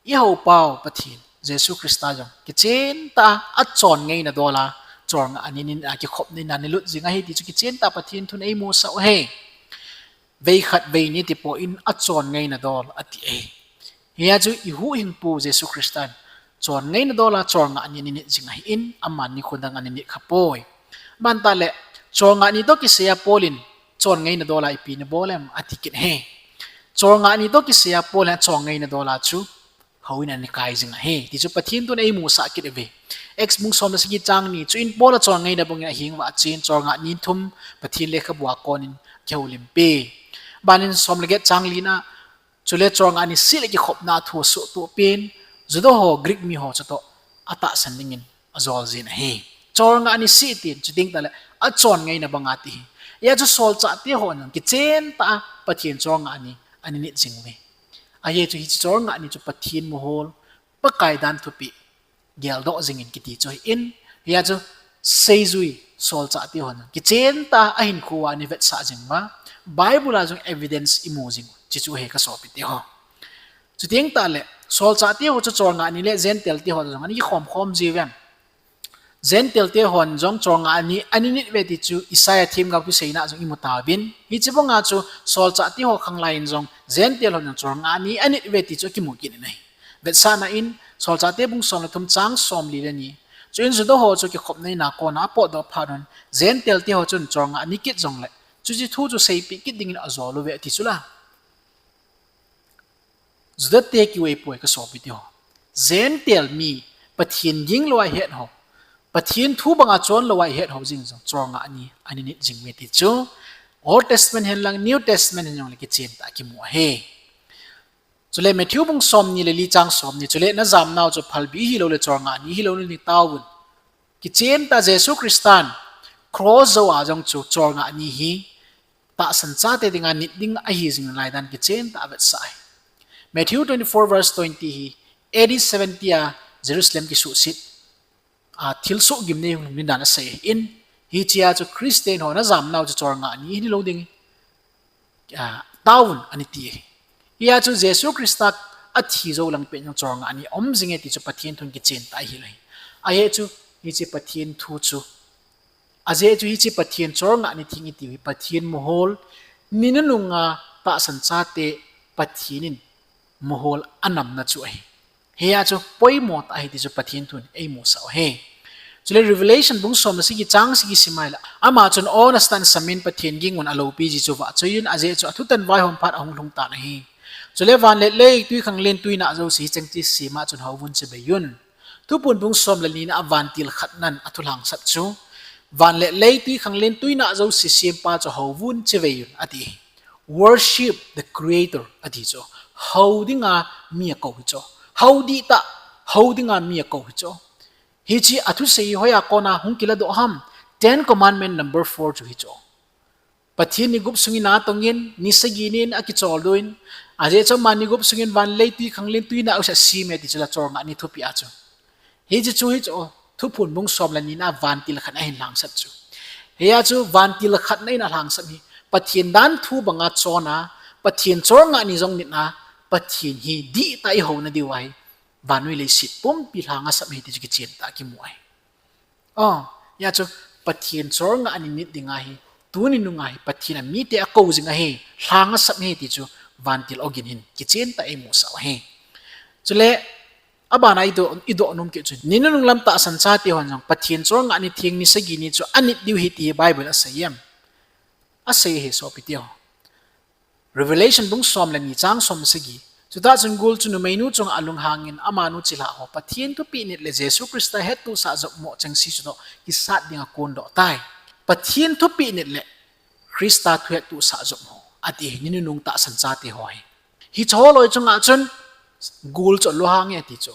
Ihou pau Pathen, Jesu Christa jong kichen tah a achonngaina dol a, cholngah ni nin a kikhopna in a ana lut jing ahi ti chu kichen tah a Pathen thun eimusah u ahi. Veikhat veini tipon achonngaina dol ati ahi. Hia chu ihuhhingpu Jesu Christa in chonngaina dol a cholngah ni ana nit jing ahin, aman nikho dang ana nit khapoi. Aban tahle, cholngah ni toh kisai a Paul in chonngaina dol a ipi nabol em ati kit ahi. Cholngah ni toh kisai a Paul in achonngaina dol a chu houin ana kai jing ahi ti chu Pathen thun eimusah kit uve. Acts bung som le sagi chang ni, chuin Paul achonngaina bangin aheng uva achen, cholngah ni thum Pathen lekhabua konin akihoulimpi. Abanin som le get chang lina, chule cholngah ni seh le kikhopna thu asuhtohpin, Juda ho, Greek miho chutoh atahsan dingin ajol jin ahi. Cholngah ni seh tin, chuteng tahle achonngaina banga ti ahi. Hia chu solchahte hon jong kichen tah a Pathen cholngah ni ana nit jing uve. Ajeh chu hiche cholngah ni chu Pathen mohol, Pakai dan thupeh geldoh jingin kiti chu ahin, hia chu seijui solchahte hon jong kichen tah a ahinkhoa ana vetsah jing uva, Bible a jong evidence imu jing u, chuche chu ahi kasopiteho. Chuteng tahle, solchahte ho chu cholngah ni le Gentile te ho jong ana kikhom khom jiuvem? Gentile te hon jong cholngah ni ana nit uve ti chu Isaiah themgao kiseina jong imu tauvin. Hiche banga chu solchahte ho khanglai in jong Gentile hon jong cholngah ni anit uve ti chu akimu kit in ahi. Vetsahna in, Solchahte bung som le thum chang somli le ni, chuin Juda ho chu kikhopna ina kona apotdoh phat un, Gentile te ho chun cholngah ni kit jongle, chuche thu chu seipeh kit dingin ajol uve ati chu la. Juda te kihou ahipoi kasopiteho. Gentile mi, Pathen ging lou a ihet ho, Pathen thu banga chon lou a ihet ho jeng jong cholngah ni ana nit jing uve ti chu Old Testament hen lang New Testament hen jongle kichen tah a kimu ahi. Chule Matthew bung somni le li chang somni, chule najamnau chu phalbi hiloule cholngah ni hilouna ding taovun. Kichen tah a Jesu Christan cross jou a jong chu cholngah ni hi tahsan chate dinga nit ding ahi jing nalai dan kichen tah a avetsah ahi. Matthew twenty-four verse twenty hi A D seventy a Jerusalem kisuhset a thilsoh gimnei hung lhung ding dan asei in, hichea chu Christian ho najamnau chu cholngah ni hilou ding, a, taovun ani ti ahi. Hia chu Jesu Christa athi jou lang pet jong cholngah ni aum jinge ti chu Pathen thun kichen tah ahi lou hi. Ajeh chu hiche Pathen thu chu, ajeh chu hiche Pathen cholngah ni theng itiu hi Pathen mohol, ni nununga tahsan chate Pathen in mohol anamna chu ahi. Hia chu poimo tah ahi ti chu Pathen thun eimusah u ahi. Chule Revelation bung som le sagi chang sagi sim a ahile, ama chun, O nasatah in samin, Pathen gingun aloupi ji chu vahchoiyun, ajeh chu athutah in vaihom phat ahung lhung tan ahi. Chule van le lei, twikhanglen, twinah jouse hicheng che sema chun houvun chibeiyun. Thuphon bung som le nina a vantil khatnan athulhangsat chu, van le lei, twikhanglen, twinah jouse sempa chu houvun chibeiyun ati. Worship the Creator ati chu. Hou dinga mi akou hi chu. Hou dihtah, hou dinga mi akou hi chu. Hiche athusei hi hoiya kona hung kiladoh ham? Ten Commandment number four chu hi chu. Pathen ni gup sungin atongin, ni sagi nin akicholdoh in, ajeh chu ama ni gup sungin van le lei, twikhanglen, twinah jouse aseme ti chu la cholngah ni thupeh a chu. Hiche chu hi chu, Thuphon bung som le nina a vantil khatna ahin lhangsat chu. Hia chu vantil khatna in alhangsat hi Pathen danthu banga chonna, Pathen cholngah ni jong nitna, Pathen hi dihtah ihouna diu ahi, vannoi leiset pumpi lhang asap ahi ti chu kichen tah a kimu ahi. Hia chu Pathen cholngah ni nit dinga hi, tuni nunga hi Pathen amite akou jing ahi, lhang asap ahi ti chu vantil ogin hin kichen tah a eimusah u ahi. Chule abana idoh, idoh nom kit chu, ni nunung lam tahsan chate hon jong Pathen cholngah ni theng ni sagi ni chu anit diu ahi ti Bible asei em? Asei ahi sopiteho. Revelation bung som le ni chang som le sagi. Chutah chun gul chu numeinu chunga alunghangin, amanu chilhah ho, Pathen thupeh nit le Jesu Christa hettohsah jopmo chengse chutoh kisat dinga kondoh tai. Pathen thupeh nit le Christa thuhettohsah jop ho ati hi, ni nunung tahsan chate ho hi. Hiche ho loi chunga chun gul chu alunghang e ati chu.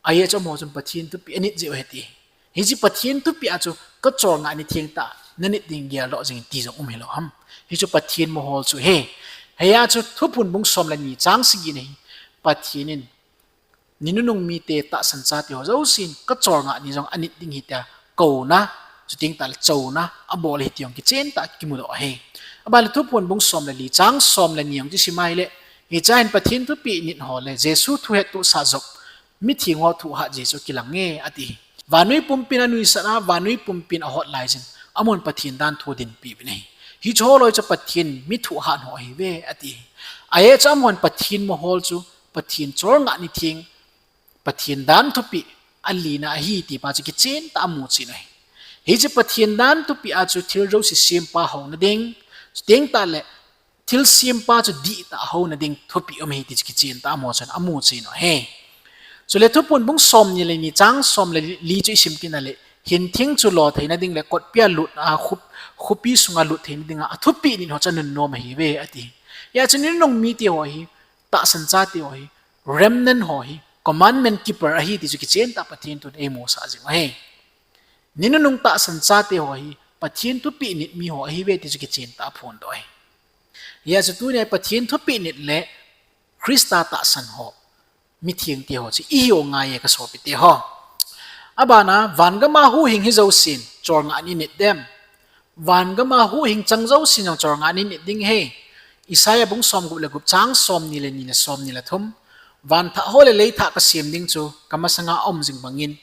Ajeh chu amaho chun Pathen thupeh anit jeh u ahi ti. Hiche Pathen thupeh a chu kacholngah ni theng tah nanit ding geldoh jing ti jong um hilou ham? Hichu Pathen mohol chu ahi. Hia chu Thuphon bung som le ni chang sagi na hi, Pathen in ni nunung mite tahsan chate ho jousen kacholngah ni jong anit ding ahi tia kouna, chuteng tahle chouna abol ahi ti jong kichen tah a kimudoh ahi. Abanle Thuphon bung som le li chang som le ni jong chu sim a ahile, hichea hin Pathen thupeh nit ho le Jesu thuhettohsah jop mitheng ho thuhat jeh chu akilang e ati. Vannoi pumpin anuisat a, vannoi pumpin ahot laiyin, amahon Pathen danthu dinpeh uvin ahi. Hiche ho loi chu Pathen mi thuhat ho ahiuve ati. Ajeh chu amahon Pathen mohol chu Pathen cholngah ni theng, Pathen dan thupeh alina ahi ti pa chu kichen tah a amuchen u ahi. Hiche Pathen dan thupeh a chu thil jouse sempa houna ding, chuteng tahle thil sempa chu dihtah a houna ding thupeh um ahi ti chu kichen tah a amaho chun amuchen u ahi. Chule Thuphon bung somni le ni chang som le li chu isim kit na le, hinthing chu lo theina ding le kotpi a lut a, khup-, khopi sunga lut theina dinga athupeh nit ho chu anunnom ahiuve ati. Hia chu ni nunung mite ho hi, tahsan chate ho hi, remnant ho hi, commandment keeper ahi ti chu kichen tah a Pathen thun eimusah jing u ahi. Ni nunung tahsan chate ho hi Pathen thupeh nit mi ho ahiuve ti chu kichen tah a aphondoh ahi. Hia chu tunia Pathen thupeh nit le Christa tahsan ho, mithengte ho chu ihiu ngai e kasopite ho. Abana, vangama huhhing hi jousen cholngah ni init dem? Vangama huhhing chang jousen jong cholngah ni init ding ahi. Isaiah bung somgup le gup chang somni le ni le somni le thum. Vanthah ho le leithah kasem ding chu kamasanga aum jing bangin,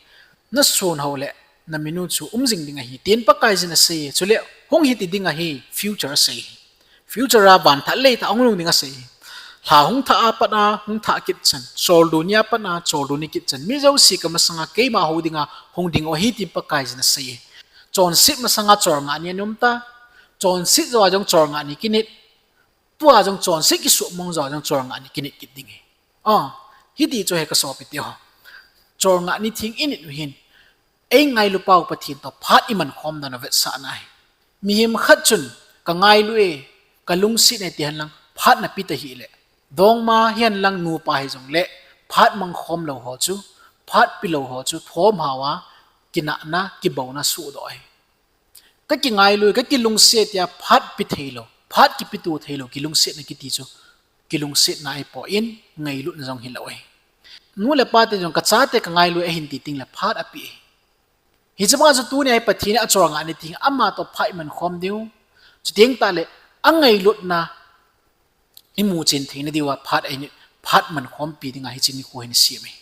nason ho le naminu chu um jing ding ahi, tin Pakaiyin asei e. Chule hung hiti ding ahi, future asei e. Future a vanthah leithah hung lhung ding asei e. Lha hung thah a pat a hung thah kit chan, choldo ni a pat a choldo ni kit chan, mi jouse kamasanga keima hou dinga hung ding u ahi tin Pakaiyin asei e. Chonset masanga cholngah ni aum ta, chonset jouva jong cholngah ni kinit, tua jong chonset kisuhmang jouva jong cholngah ni kinit kit ding ahi. Hiti chu ahi kasopite ho. Cholngah ni theng init u hin, eingailu pau Pathen toh phat iman khom dan u avetsahna ahi. Mihem khat chun kangailu e, kalungset e tihen lang phat napeh ta hih le, dongma hihen lang nupa hijongle, phat mangkhom lou ho chu, phat pelou ho chu thomhao a, kinahna, kibouna sohdoh ahi. Kakingailu e, kakilungset e tia phat pe theilou, phat kipeto theilou kilungsetna kiti chu kilungsetna ahipoi, ngailutna jong hilou ahi. Nu le pate jong kachate kangailu ahin ti tengle phat apeh ahi. Hiche banga chu tunia hi Pathen in acholngah ni ding, amatoh phat iman khom diu, chuteng tahle angailutna imu chen theina diuva phat, phat mankhompi dinga hiche nikho hi asem ahi.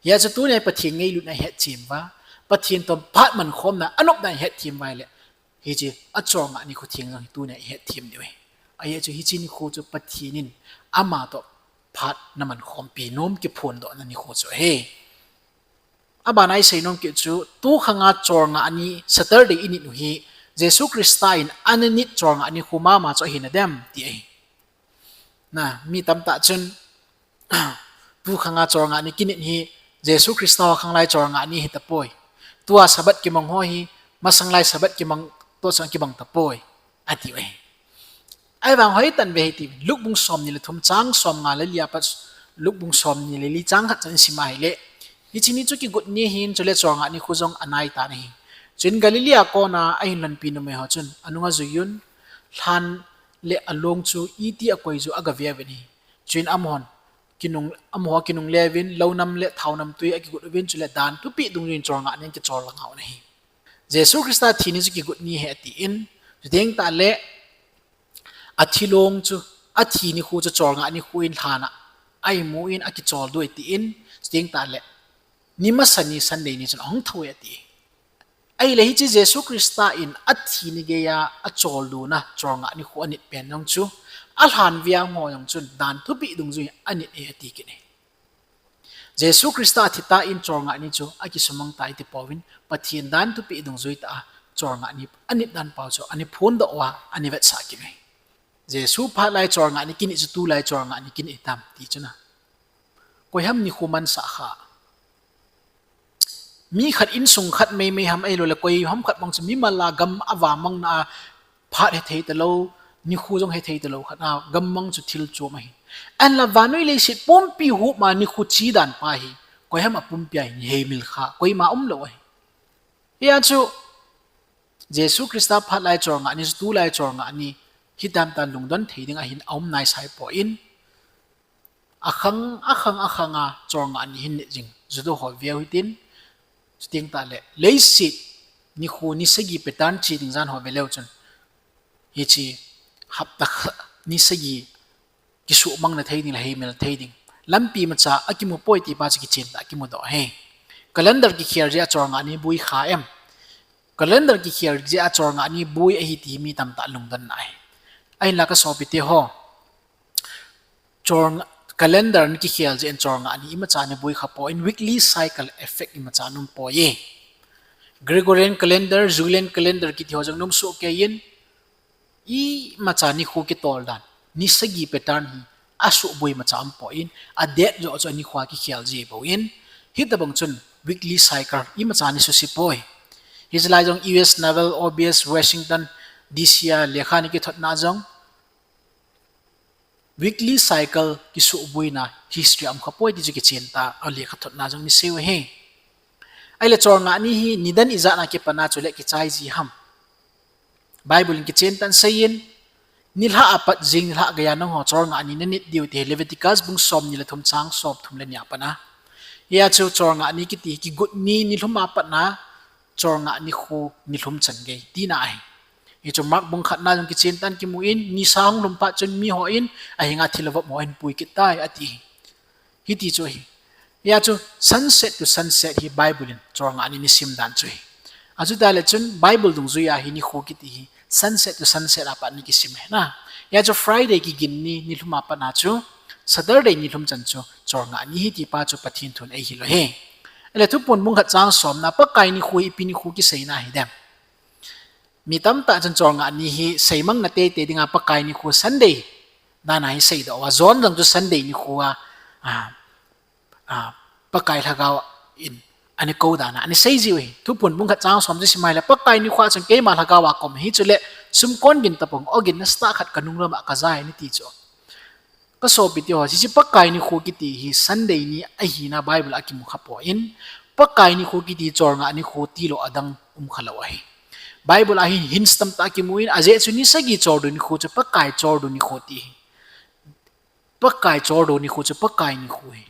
Hijeh chun tunia hi Pathen ngailutna ihetthem uva, Pathen toh phat mankhomna anopna ihetthem uva ahile, hiche acholngah nikho theng jong hi tunia ihetthem diu ahi. Ajeh chu hiche nikho chu Pathen in amatoh phat namankhompi nom kiphondohna nikho chu ahi. Abana isei nom kit chu, tukhanga cholngah ni Saturday init u hi, Jesu Christa in ana nit cholngah nikho mama chu ahi nadem ti ahi. Na, mi tamtah chun, tukhanga cholngah ni kinit hi, Jesu Christa ho khanglai cholngah ni hitapoi. Tua Sabbath kimang ho hi, masanglai Sabbath kimang toh chun kibang tapoi, atiu ahi. Ahivang hoitah in ve hiti, Luke bung somni le thum chang somnga le li a pat, Luke bung somni le li chang khat chan isim a ahile, hiche ni chu kigot ni ahin, chule cholngah nikho jong anaitan ahi. Chuin Galilee a kona ahin lhonpi numei ho chun anunga juiyun, lhan le along chu iti akoiju agaveuvin ahi. Chuin amahon kinung, amaho kinungle uvin, lounam le thaonam twi akigot uvin, chule dan thupeh dungjuiyin cholngah ni akichol lhanga un ahi. Jesu Christa thi ni chu kigot ni ahi atin, chuteng tahle athi long chu, athi nikho chu cholngah nikho in lhan a aimu in akichol diu ahi tin, chuteng tahle ni masa ni Sunday ni chun ahung thou e ati. Ahile hiche Jesu Christa in athi ni geiya acholdo na cholngah nikho anit pen jong chu, alhan vang ho jong chun dan thupeh dungjui anit e ati kit e. Jesu Christa athi tan cholngah ni chu akisumang tai ti pouvin, Pathen dan thupeh dungjui tah a cholngah ni anit dan pau chu ana phondoh uva ana vetsah kit e. Jesu phat lai cholngah ni kinit chu tulai cholngah ni kinit tam ti chu na. Koiham nikho mansah kha? Mi khat insung khat meimei ham ahiloule koiham khat bang chu mimal a gam avamangna a phat hethei talou, nikho jong hethei talou khat a gammang chu thil chom ahi. Ahinla vannoi leiset pumpi huma nikho che dan pa hi koiham a pumpi a hin heimil kha, koima umlou ahi. Hia chu Jesu Christa phat lai cholngah ni chu tulai cholngah ni hitam tan lungdon thei ding ahin aum naisai poi. Akhang, akhang, akhang a cholngah ni hin nit jing Juda ho veu hitin, chuteng tahle leiset nikho ni sagi pattern che ding jan ho veleu chun, hiche hapta khat ni sagi kisuhmangna thei ding le heimil thei ding lampi imacha akimu poi ti pa chu kichen tah a kimudoh ahi. Calendar kikhel jeh a cholngah ni boi kha em? Calendar kikhel jeh a cholngah ni boi ahi ti hi mi tamtah lungdonna ahi. Ahinla kasopite ho, calendar nakikhel jeh in cholngah ni imacha naboi kha poi, weekly cycle effect imacha aum poi e. Gregorian calendar, Julian calendar kiti ho jong naum soh kei in, imacha nikho kitol dan, ni sagi pattern hi asuhboi imacha umpoi, a date joh chu anikho a kikhel ji bou in, hitobang chun weekly cycle imacha ana suse poi. Hichelai jong U S Naval Office, Washington D C a lekha ana kithotna jong, weekly cycle kisuhboina history a um kha poi ti chu kichen tah a lekha thotna jong ana seiu ahi. Ahile cholngah ni hi nidan ijat a kipan a chule kichai ji ham? Bible in kichen tah in asei in, nilhah a pat jing nilhah geiya nangho cholngah ni nanit diu ti hi Leviticus bung somni le thum chang somthum le ni a pat a. Hia chu cholngah ni kiti kigot ni nilhum a pat na cholngah nikho nilhum chan gei tina ahi. Hichu Mark bung khatna jong kichen tah in kimu in, nisa hung lhum phat chun miho in ahinga thilha vop ho ahin pui kit tai ati. Hiti chu ahi. Hia chu sunset to sunset hi Bible in cholngah ni ana sim dan chu ahi. Achutale chun Bible dungjui a hi nikho kiti hi sunset to sunset a pat ana kisim ahi na. Hia chu Friday kigin ni, nilhum a pat na chu Saturday nilhum chan chu cholngah ni ahi ti pa chu Pathen thun eihil u ahi. Ahile Thuphon bung khat chang somna, Pakai nikho hi ipi nikho kiseina hidem? Mi tamtah chun cholngah ni hi seimangna teitei dinga Pakai nikho Sunday dan a hi seidoh uva, John jong chu Sunday nikho a, a, Pakai lhagao in ana kou dan a ana sei jiu ahi. Thuphon bung khat chang som chu sim a ahile, Pakai nikho a chun keima lhagao a kaum ahi, chule sumkon gin tapong, ogin nasatah khat kanung lam a kajai e nati chu. Kasopite ho, hiche Pakai nikho kiti hi Sunday ni ahina Bible a kimu kha poi, Pakai nikho kiti cholngah nikho tilou adang um kha lou ahi. Bible a hin hints tamtah kimu in, ajeh chu ni sagi choldo nikho chu Pakai choldo nikho ti ahi. Pakai choldo nikho chu Pakai nikho hi.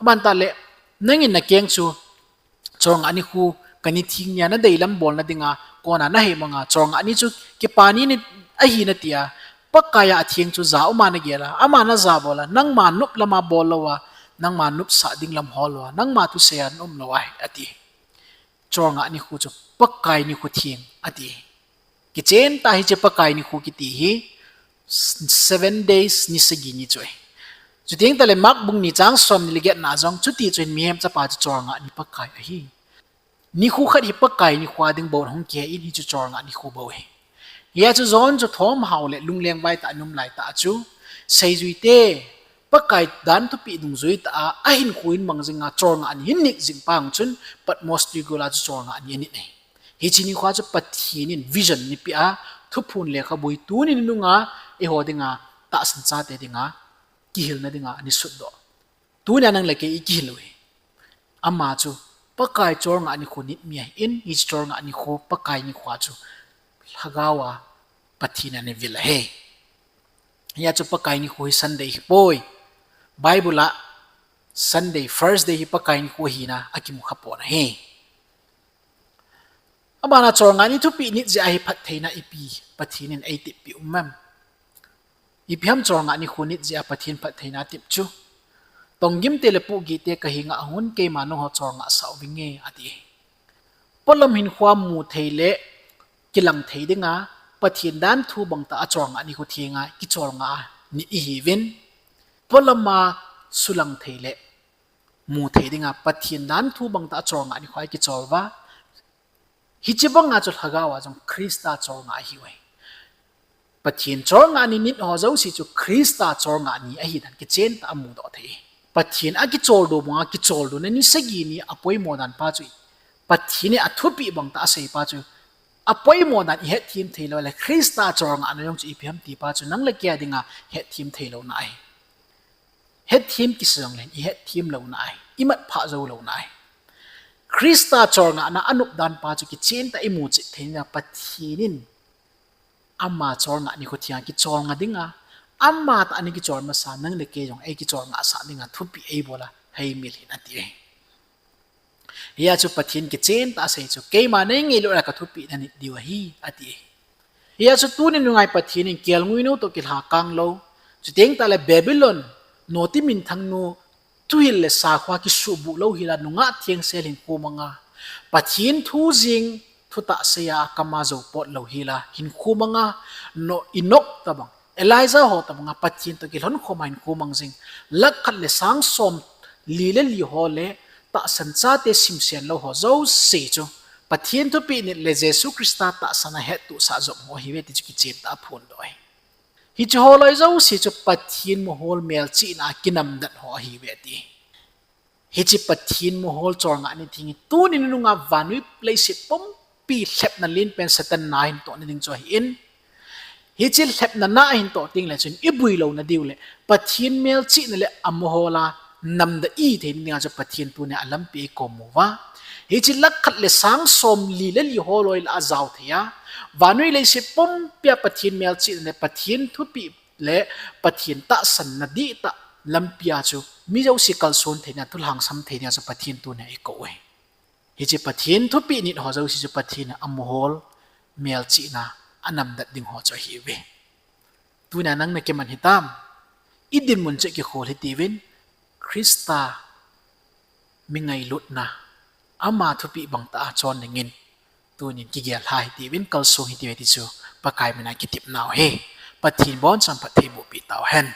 Aban tah le, nangin nakeng chu cholngah nikho kani theng nia nadeilam bolna dinga kona nahei manga cholngah ni chu kipa ni ahina tia, Pakai a atheng chu ja uma nagel a, ama naja bol a, nangma nop lama bol lou a, nangma nopsah ding lam hol lou a, nangma thusei a naum lou ahi, ati. Cholngah nikho chu Pakai nikho theng ati. Kichen tah hiche Pakai nikho kiti hi seven days, ni sagi ni chu ahi. Chuteng tahle Mark bung ni chang somni le getna jong chuti chu hin mihem chapa chu cholngah ni Pakai ahi. Nikho khat hi Pakai nikho a ding bou hung kihe in hichu cholngah nikho bou ahi. Hia chu John chu thomhao le lungleng vai tah a um laitah chu, seijuite, Pakai dan thupeh dungjuitah a ahinkho in mang jinga cholngah ni hin nit jing pa chun Patmos twigol a chu cholngah ni anit ahi. Hiche nikho a chu Pathen in vision anapeh a, Thuphon lekhabui tuni nunga eiho dinga, tahsan chate dinga kihilna dinga anasutdoh. Tunia nang le kei ikihil u ahi. Ama chu Pakai cholngah nikho nit mi ahin, hiche cholngah nikho Pakai nikho a chu lhagao a Pathen in anavil ahi. Hia chu Pakai nikho hi Sunday hipoi. Bible a Sunday, first day hi Pakai nikho hina akimu khapon ahi. Abana cholngah ni thupeh nit jeh a hi phattheina ipi Pathen in eitep peh um em? Ipi ham cholngah nikho nit jeh a Pathen phattheina atep chu? Tonggimte le pohgihte kahenga ahung un, keima nangho cholngah sah uvinge, ati. Polam hinkhoa mu thei le kilang thei dinga Pathen danthu bangtah a cholngah nikho thenga kicholngah nit ihiuvin. Polama sulang thei le mu thei dinga Pathen danthu bangtah a cholngah nikho a kichol uva, hiche banga chu lhagao a jong Christa cholngah ahiuve. Pathen cholngah ni nit ho jouse chu Christa cholngah ni ahi dan kichen tah a mudoh thei. Pathen akicholdo banga kicholdo na ni sagi ni apoimo dan pa chu, Pathen in athupeh bangtah asei pa chu, apoimo dan ihetthem theilou le Christa cholngahna jong chu ipi ham ti pa chu nang le kei a dinga hetthem theilouna ahi. Hetthem kisa jongle ihetthem louna ahi, imatphah jou louna ahi. Christa cholngahna anop dan pa chu kichen tah a imu chet theina Pathen in ama cholngah nikho thenga kicholngah dinga, amatah a ana kichol masa nang le kei jong eikicholngah sah dinga thupeh eibol a heimil hih in ati ahi. Hia chu Pathen kichen tah a asei chu, keima neingailut a kathupeh nanit diu ahi, ati. Hia chu tuni nunga Pathen in kelngoi nu toh kilhakang lou, chuteng tahle Babylon noti minthang nu thuhil le sakhoa kisuhbuh louhel a nungah thengsel hinkho manga, Pathen thu jeng thutah sei a akam a jou pot louhel a hinkho manga, Enoch tobang, Elijah ho tobanga Pathen toh kilhonkhom a hinkho mang jing, lakh khat le sang som li le li ho le tahsan chate simsen lou ho jouse chu Pathen thupeh nit le Jesu Christa tahsan a hettohsah jom ho ahiuve ti chu kichen tah a aphondoh ahi. Hiche ho loi jouse chu Pathen mohol melchihna a kinamdet ho ahiuve ati. Hiche Pathen mohol cholngah ni theng hi tuni nunga vannoi leiset pumpi lhepna lenpen Satan na ahin tohna ding chu ahin, hiche lhepna na ahin toh tengle chun ibui louna diu le Pathen melchihna le amohola namdet ihi theina dinga chu Pathen tunia alampi eikom uva, hiche lakh khat le sang som li le li ho loi lah a jao thei a, vannoi leiset pumpia Pathen melchihna le Pathen thupeh le Pathen tahsanna dihtah lampia chu mi jouse kalson theina, thulhangsam theina chu Pathen tunia eikou ahi. Hiche Pathen thupeh nit ho jouse chu Pathen in amohol melchihna anamdet ding ho chu ahiuve. Tunia nang nakiman hitam? Idinmun chu kikhol hitiuvin, Christa mi ngailutna, ama thupeh bangtah a chon dingin tunin kigel lha hitiuvin, kalsong hitiuve ti chu Pakai mina kitepnau ahi. Pathen in abonchauva phatthei bohpeh tauhen.